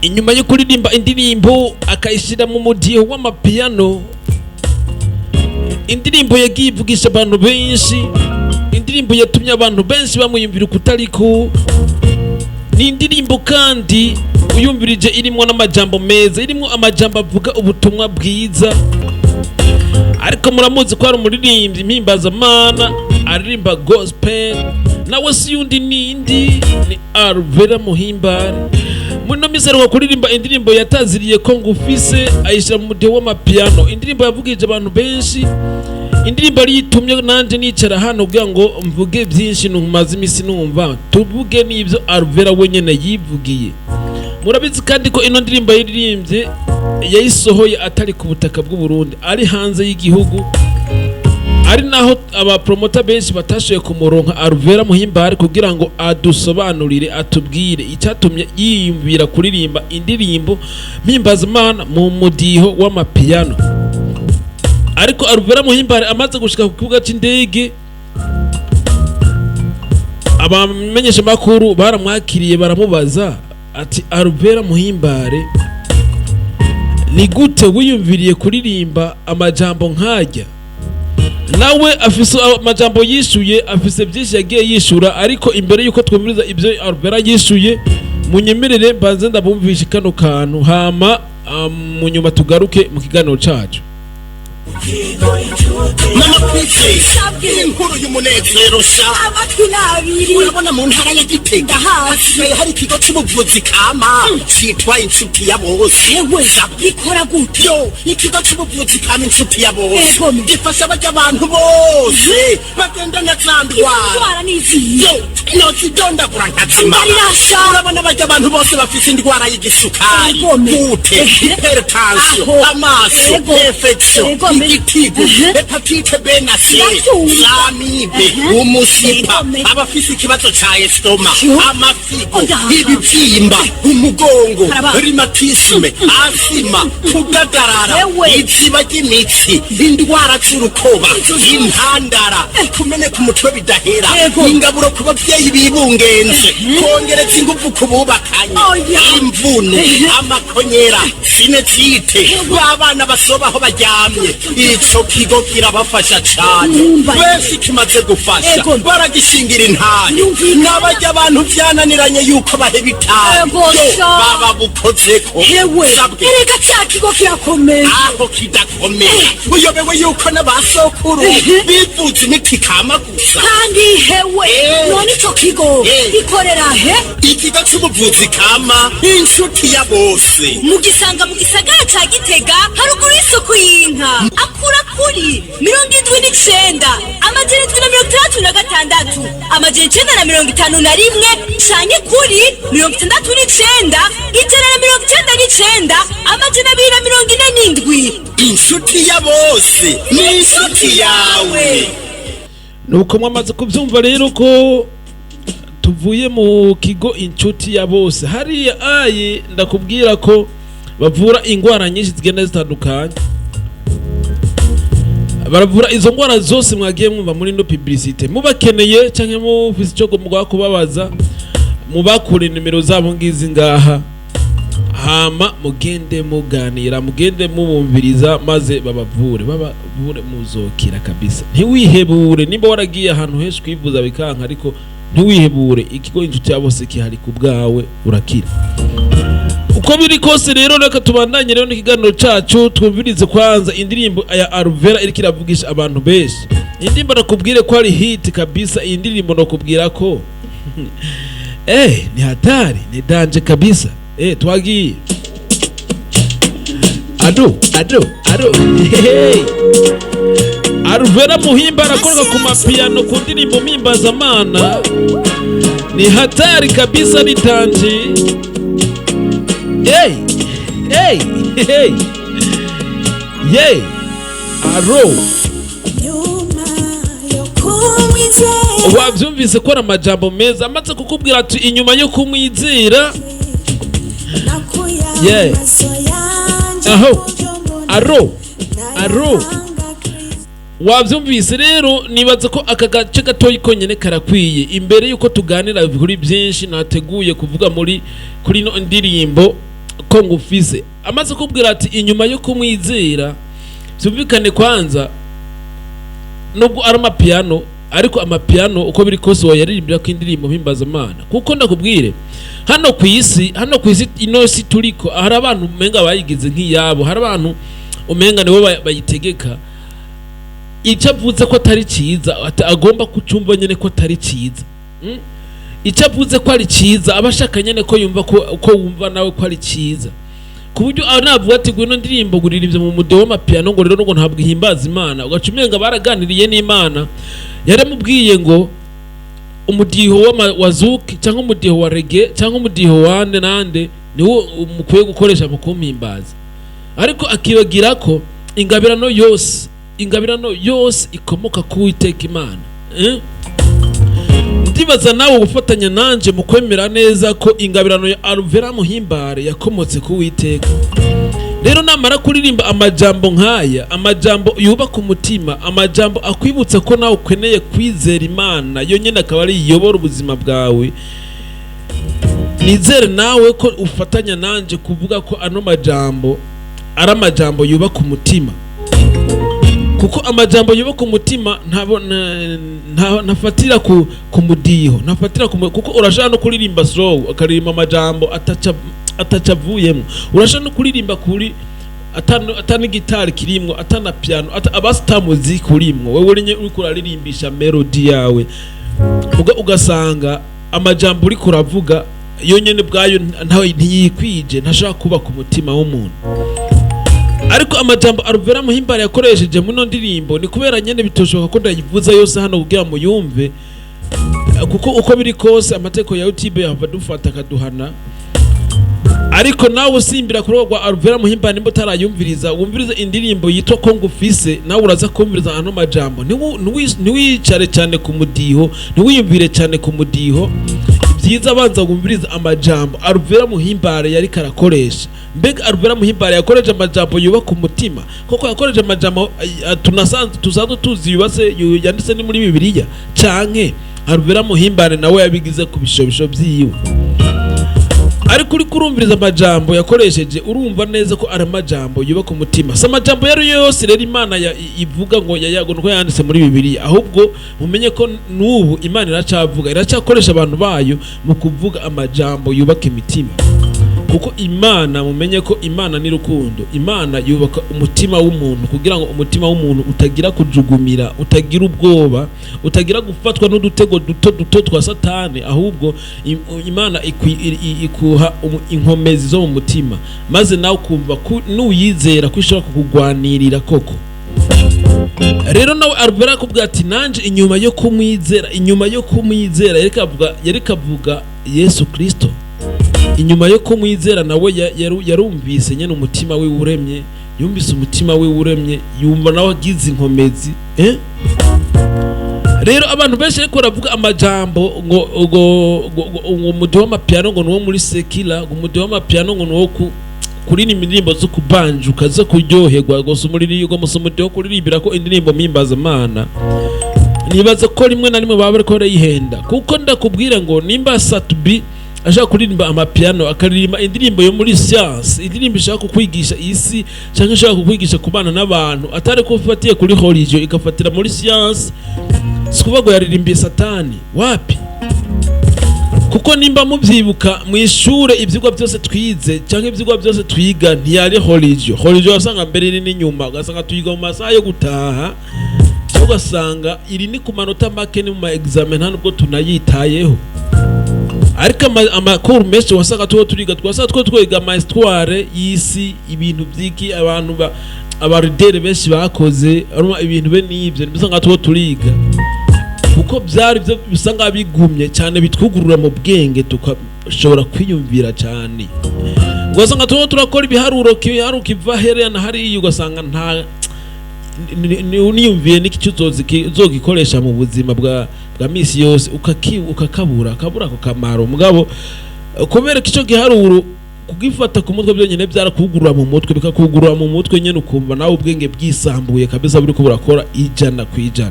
Inyuma yo kuririmba indirimbo akayishyira mu mudiho w'amapiyano, indirimbo yagiye ivugisha abantu benshi, indirimbo yatumye abantu benshi bamwiyumvira ukutariko. Ni indirimbo kandi uyumvirije irimo n'amajambo meza, irimo amajambo avuga ubutumwa bwiza. Ariko muramuzi ko ari umuririmbyi mpimbazamana, aririmba gospel. Nawe si yundi nindi, ni Alvera Muhimbare. Muri ino minsi aheruka kuririmba indirimbo yataziriye ko ngufise, ayishyira mu mudiho w'amapiyano, indirimbo yavugije abantu benshi, indirimbo ariyo itumye nanjye nicara hano kugira ngo mvuge byinshi ntumaze iminsi numva, tuvuge n'ibyo Alvera wenyine yivugiye. Murabizi kandi ko ino ndirimbo yaririmbye yayisohoye atari ku butaka bw'u Burundi, ari hanze y'igihugu, ari naho abapromota benshi batashoboye kumuronka Alvera Muhimbare kugira ngo adusobanurire, atubwire icyatumye yiyumvira kuririmba indirimbo mpimbazimana mu mudiho w'amapiyano. Ariko Alvera Muhimbare amaze gushika ku kibuga c'indege, abamenyesha makuru baramwakiriye, baramubaza ati: "Alvera Muhimbare, ni gute wiyumviriye kuririmba amajambo nk'ajya?" Nawe afise amajambo yishuye, afise byinshi yagiye yishura. Ariko imbere yuko twumviriza ibyo Alvera yishuye, munyemerere mbanze ndabumvishe kano kantu, hama mu nyuma tugaruke mu kiganiro cacu. Mama Princess, inkuru y'umunezero sha! Amatwi n'abiri. Urabona mu ntara ya Gitega Ndahazi. hasigaye hari ikigo c'ubuvuzi kama citwa Inshuti ya Bose. Ewe, gikora gute? Yo, ikigo c'ubuvuzi kama Inshuti ya Bose Ego. gifasha barya abantu bose bagendana za ndwara. Indwara n'izihe? Yo, nozidondagura nkazimara. Mbarirasha. Urabona barya abantu bose bafise indwara y'igisukari, Egome. goutte, hypertension, Aho. amaso, Ego. infection, Egome. igitigu, hépatite B na C, Ndabyumva. amibe, umusipa, Egome. abafise ikibazo ca estomac, Yo. amafigo, Oya. ibivyimba, umugongo, Haraba. rhumatisme, asima, kudadarara, Ewe. iziba ry'imitsi, indwara z'urukoba, intandara, kumeneka umutwe bidahera, Ego. ingaburo ku bavyeyi bibungenze, kongereza inguvu ku bubakanye, Oya. imvune, amakonyera, sinusite, b'abana basoba aho baryamye. Ico kigo kirabafasha cane. Numva. Benshi kimaze gufasha Ego. baragishingira intahe. Yumvikana. N'abarya abantu vyananiranye yuko baheba itabi, Ego, yo, sha. baba bukozeko. Hewe. Sabwe. Erega cya kigo kirakomeye. Aho kidakomeye, uyobewe yuko n'abasokuru bivuza imiti kama gusa? Kandi hewe, none ico kigo gikorera he? Ikigo c'ubuvuzi kama Inshuti ya Bose mugisanga mu gisagara ca Gitega, haruguru y'isoko y'inka. Akura kuri 79 766 951 canke kuri 69 199 247. Inshuti ya Bose ni inshuti yawe. Nuko mwamaze kubyumva rero ko tuvuye mu kigo Inshuti ya Bose hariya. Ayi, ndakubwira ko bavura indwara nyinshi zigenda zitandukanye, baravura izo ndwara zose mwagiye mwumva muri ino publicité. Mubakeneye cyangwa mufise icyo mugomba kubabaza, mubakure nimero zabo ngizi ngaha, hama mugende muganira, mugende mubumviriza, maze babavure, babavure muzokira kabisa. Ntiwihebure nimba waragiye ahantu henshi kwivuza bikanka, ariko ntiwihebure, ikigo Inshuti ya Bose kihari ku bwawe, urakira uko biri kose. Rero reka tubandanye rero n'ikiganiro cacu, twumvirize kwanza indirimbo ya Alvera iriko iravugisha abantu benshi. Indirimbo nakubwire ko ari hit kabisa. Iyi ndirimbo nakubwira ko ni hatari, ni danger kabisa. Twagiye. Ado ado ado, hey. Alvera Muhimba arakorwa ku mapiyano ku ndirimbo mpimbazamana, ni hatari kabisa, ni danger. Hey hey hey yeah, aro. Wabyumvise ko ari amajambo meza amaze kukubwira ati inyuma yo kumwizera. Yeah. Aho aro aro, wabyumvise rero. Nibaza ko aka gace gatoyi konyine karakwiye imbere yuko tuganira kuri byinshi nateguye kuvuga muri kuri ino ndirimbo. Ko ngufise. Amaze kubwira ati inyuma yo kumwizera, byumvikane kwanza nubwo ari amapiano, ariko amapiano uko biri kose woyaririmbira ko indirimbo mpimbazamana, kuko ndakubwire, hano ku isi, ino si turiko, hari abantu umenga bayigize nk'iyabo, hari abantu umenga nibo bayitegeka. Icyo avuze ko atari cyiza, agomba kucyumva nyine ko atari cyiza. Icyo avuze ko ari cyiza, aba ashaka nyine ko yumva ko wumva nawe ko ari cyiza, ku buryo aho navuga ati ngwino ndirimbo guririmbye mu mudiho w'amapiano, ngo rero ngo ntabwo ihimbaza Imana, ugaca umenga baraganiriye n'Imana, yaramubwiye ngo umudiho wa zouk cyangwa umudiho wa reggae cyangwa umudiho wande nande niwo mukwiye gukoresha mu kumpimbaza, ariko akibagira ko ingabirano yose ikomoka ku Uwiteka Imana, eh? Ndibaza nawe gufatanya nanje mu kwemera neza ko ingabirano ya Alvera Muhimbare yakomotse ku Uwiteka. Rero namara kuririmba amajambo nk'aya, amajambo yubaka umutima, amajambo akwibutsa ko nawe ukeneye kwizera Imana yonyine akaba ari iyobora ubuzima bwawe, nizere nawe ko ufatanya nanje kuvuga ko ano majambo ari amajambo yubaka umutima, kuko amajambo yubaka umutima ntafatira ku mudiho, ntafatira kuko urashobora no kuririmba slow, ukaririmba amajambo ataca avuyemo. Urashobora no kuririmba kuri atana gitari kirimwo, atana piano, abasi ata muziki urimwo, wewe uriko uraririmbisha melody yawe, ugasanga amajambo uriko uravuga yonyene ubwayo ntiyikwije, ntashobora kubaka umutima w'umuntu. Ariko amajambo Alvera Muhimbare yakoresheje muno ndirimbo, ni kubera nyene bitoshoboka ko ndayivuza yose hano kugira muyumve, kuko uko biri kose amategeko ya YouTube yahava dufata akaduhana. Ariko nawe usimbira kuri rwa Alvera Muhimbare, nimba utarayumviriza, wumvirize indirimbo yitwa Ko Ngufise, nawe uraza kumviriza ano majambo. Ntiwicare cyane ku mudiho, ntiwiyumvire cyane ku mudiho. Byiza abanza wumvirize amajambo Alvera Muhimbare yariko arakoresha. Mbega Alvera Muhimbare yakoresha amajambo yubaka umutima koko? Yakoresha amajambo tunasanzwe tusanzwe tuzi yubatse, yanditse ni muri Bibiliya, canke Alvera Muhimbare nawe yabigize ku bishobisho vyiwe? Ariko uriko urumviriza amajambo yakoresheje, urumva neza ko ari amajambo yubaka umutima. Si amajambo yari yo yose rero Imana ivuga ngo yayago nuko yanditse muri Bibiliya, ahubwo mumenye ko n'ubu Imana iracavuga, iracyakoresha abantu bayo mu kuvuga amajambo yubaka imitima, kuko Imana, mumenye ko Imana ni rukundo. Imana yubaka umutima w'umuntu kugira ngo umutima w'umuntu utagira kujugumira, utagira ubwoba, utagira gufatwa n'udutego duto duto twa Satani, ahubwo Imana ikuha inkomezi zo mu mutima, maze nawe ukumva ko nuyizera ko ishobora kukugwanirira koko. Rero nawe Alvera akubwira ati nanje inyuma yo kumwizera, inyuma yo kumwizera, yareka avuga Yesu Kristo. Inyuma yo kumwizera nawe yarumvise nyene umutima we uremye, yumvise umutima we uremye, yumva nawe agize inkomezi, eh? Rero abantu benshi ariko baravuga amajambo ngo umudiho w'amapiano ngo nuwo muri sekila, ngo umudiho w'amapiano ngo nuwo kuririmba indirimbo zo kubanjuka, zo kuryoherwa gusa, umuririmbyi gusa, umudiho wo kuririmbira ko indirimbo mpimbazamana. Nibaza ko rimwe na rimwe baba bariko barayihenda, kuko ndakubwira ngo nimba Sat-B ashaka kuririmba amapiano, akaririmba indirimbo yo muri science, indirimbo ishaka kukwigisha isi cyangwa ishaka kukwigisha kubana n'abantu, atari ko ufatiye kuri religion, igafatira muri science, si kuvuga ngo yaririmbiye Satani, wapi. Kuko nimba mubyibuka mu ishure, ibyigwa byose twize cyangwa ibyigwa byose twiga ntiyari religion. Religion wasanga mbere iri n'inyuma, ugasanga tuyiga mu masaha yo gutaha, cyangwa ugasanga iri ni ku manota make, ni mu ma examen, nta nubwo tunayitayeho. Ariko amakuru menshi wasanga tuba turiga, twasanga two twiga ama histoire y'isi, ibintu by'iki, abantu ba abaridere benshi bakoze, urumva, ibintu be n'ibyo nibyo usanga tuba turiga, kuko byari byo bisa nkaho bigumye cyane, bitwugurura mu bwenge, tukashobora kwiyumvira cyane. Ugasanga turimo turakora ibiharuro, ibiharuro kiva heriya na hariya, ugasanga nta niyumviye n'iki uzogikoresha mu buzima bwa misi yose, ukakabura akabura ako kamaro. Mugabo kubera ko icyo giharuro kugifata ku mutwe byonyine byarakugurura mu mutwe, bikakugurura mu mutwe nyine, ukumva nawe ubwenge bwisambuye kabisa, buriko burakora 100%.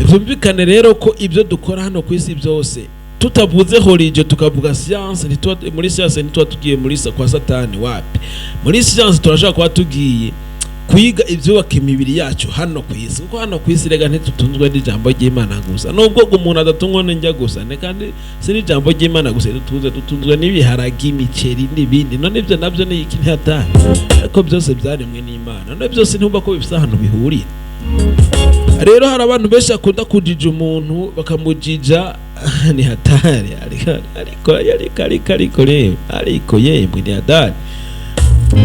Byumvikane rero ko ibyo dukora hano ku isi byose Tutavuze religion tukavuga science, ntituba muri science, ntituba tugiye muri kwa Satani. Wapi, muri science turashobora kuba tugiye kwiga ibyubaka imibiri yacu hano ku isi, kuko hano ku isi rega ntitutunzwe n'ijambo ry'Imana gusa, nubwo umuntu adatungwa n'indya gusa, ne kandi si n'ijambo ry'Imana gusa dutunze, dutunzwe n'ibiharage, imiceri n'ibindi. None ibyo nabyo ni iki? Ntihatari, ariko byose byaremwe n'Imana. None byose ntibumva ko bifite ahantu bihurira? Rero hari abantu benshi bakunda kujija umuntu, bakamujija, ni hatari. Ariko ariko ariko ariko ariko rero, ariko yemwe, ni hatari.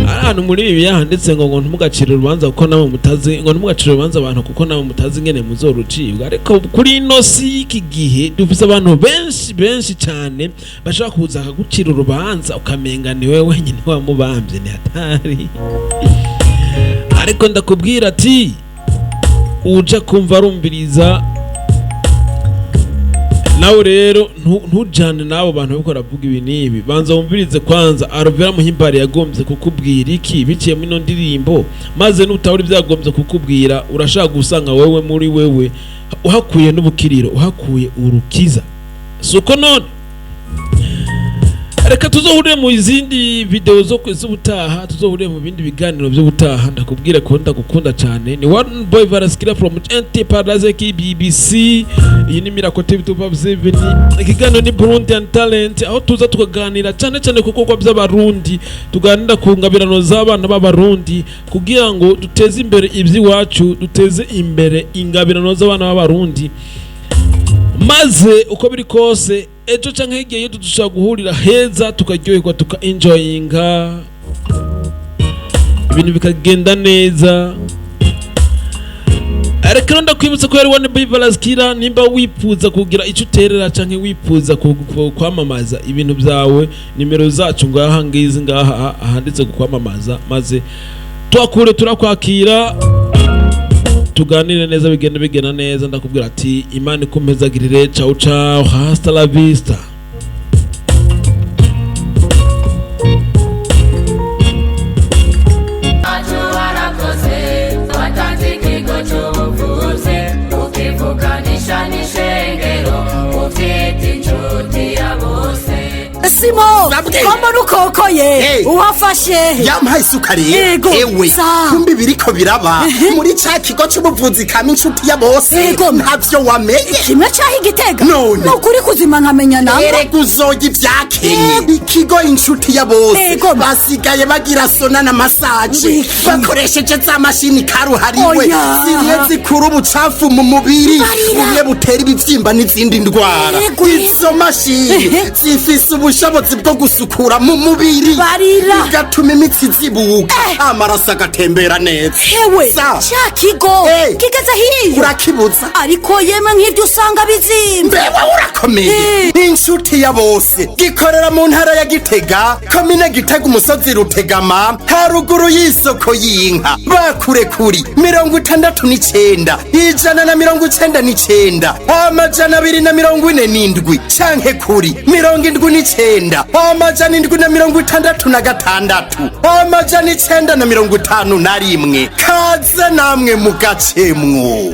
Ahantu muri Bibiliya handitse ngo ntimugacire urubanza kuko namwe mutazi, ngo ntimugacire urubanza abantu kuko namwe mutazi ingene muzorucibwa. Ariko kuri ino si y'iki gihe dufise abantu benshi benshi cyane bashobora kuza akagucira urubanza, ukamenga ni wewe wenyine wamubambye. Ni hatari. Ariko ndakubwira ati uja kumva arumviriza nawe rero, ntujane n'abo bantu bariko baravuga ibi n'ibi. Banza wumvirize kwanza Alvera Muhimbare yagombye kukubwira iki biciye muri ino ndirimbo, maze nutabura ibyo yagombye kukubwira, urashaka gusanga wewe muri wewe uhakuye n'ubukiriro, uhakuye urukiza. Suko none reka tuzohurire mu zindi video zo z'ubutaha, tuzohurire mu bindi biganiro by'ubutaha. Ndakubwira ko ndagukunda cyane. Ni One Boy Varaskira from NT Paradise BBC. Iyi ni Miracle TV 257. Ikiganiro ni Burundian Talent, aho tuza tukaganira cyane cyane ku bikorwa by'Abarundi, tuganira ku ngabirano z'abana b'Abarundi kugira ngo duteze imbere iby'iwacu, duteze imbere ingabirano z'abana b'Abarundi. Maze uko biri kose, ejo canke hirya y'ejo dushobora guhurira heza, tukaryoherwa, tuka enjoyinga, ibintu bikagenda neza. Reka rero ndakwibutsa ko yari One Boy Varaskira. Nimba wifuza kugira icyo uterera canke wifuza kwamamaza ibintu byawe, nimero zacu ngaha ngizi ngaha ahanditse kwamamaza, maze twakure, turakwakira, tuganire neza, bigenda bigenda neza. Ndakubwira ati Imana ikumezagirire. Ciao ciao, hasta la vista. Wacu warakoze, watanze ikigo cy'ubuvuzi, ukivuganisha n'ishengero, ubyita inshuti ya bose. Simo. Babwe. Ko mbona ukokoye? Hey. Uwafashe? Yampaye isukari. Yego, ewe. Sa. Kumbi biriko biraba muri ca kigo c'ubuvuzi kama inshuti ya bose. Yego. Ntavyo wamenye? Kimwe caho Igitega. None. Ni ukuri kuzima nkamenya namba. Erega uzoga ibyakenye ikigo Inshuti ya Bose. Yego. Basigaye bagira sauna na massage Wiki. bakoresheje za mashini karuhariwe Oya. zimwe zikura ubucafu mu mubiri, Barira. bumwe butera ibivyimba n'izindi ndwara. Yego. Izo mashini zifise ubushobozi bwo gusukura mu mubiri, Barira. bigatuma imitsi zibuka, amaraso agatembera neza. Hewe. Sa. Ca kigo Hey. kigeze hiyo? Urakibuza. Ariko yemwe, nk'ibyo usanga bizimvye. Mbewe urakomeye. Inshuti ya Bose gikorera mu ntara ya Gitega, komine Gitega, umusozi Rutegama, haruguru y'isoko y'inka. Bakure kuri 69 199 247 canke kuri 79 766 951. Kaze namwe mugacemwo.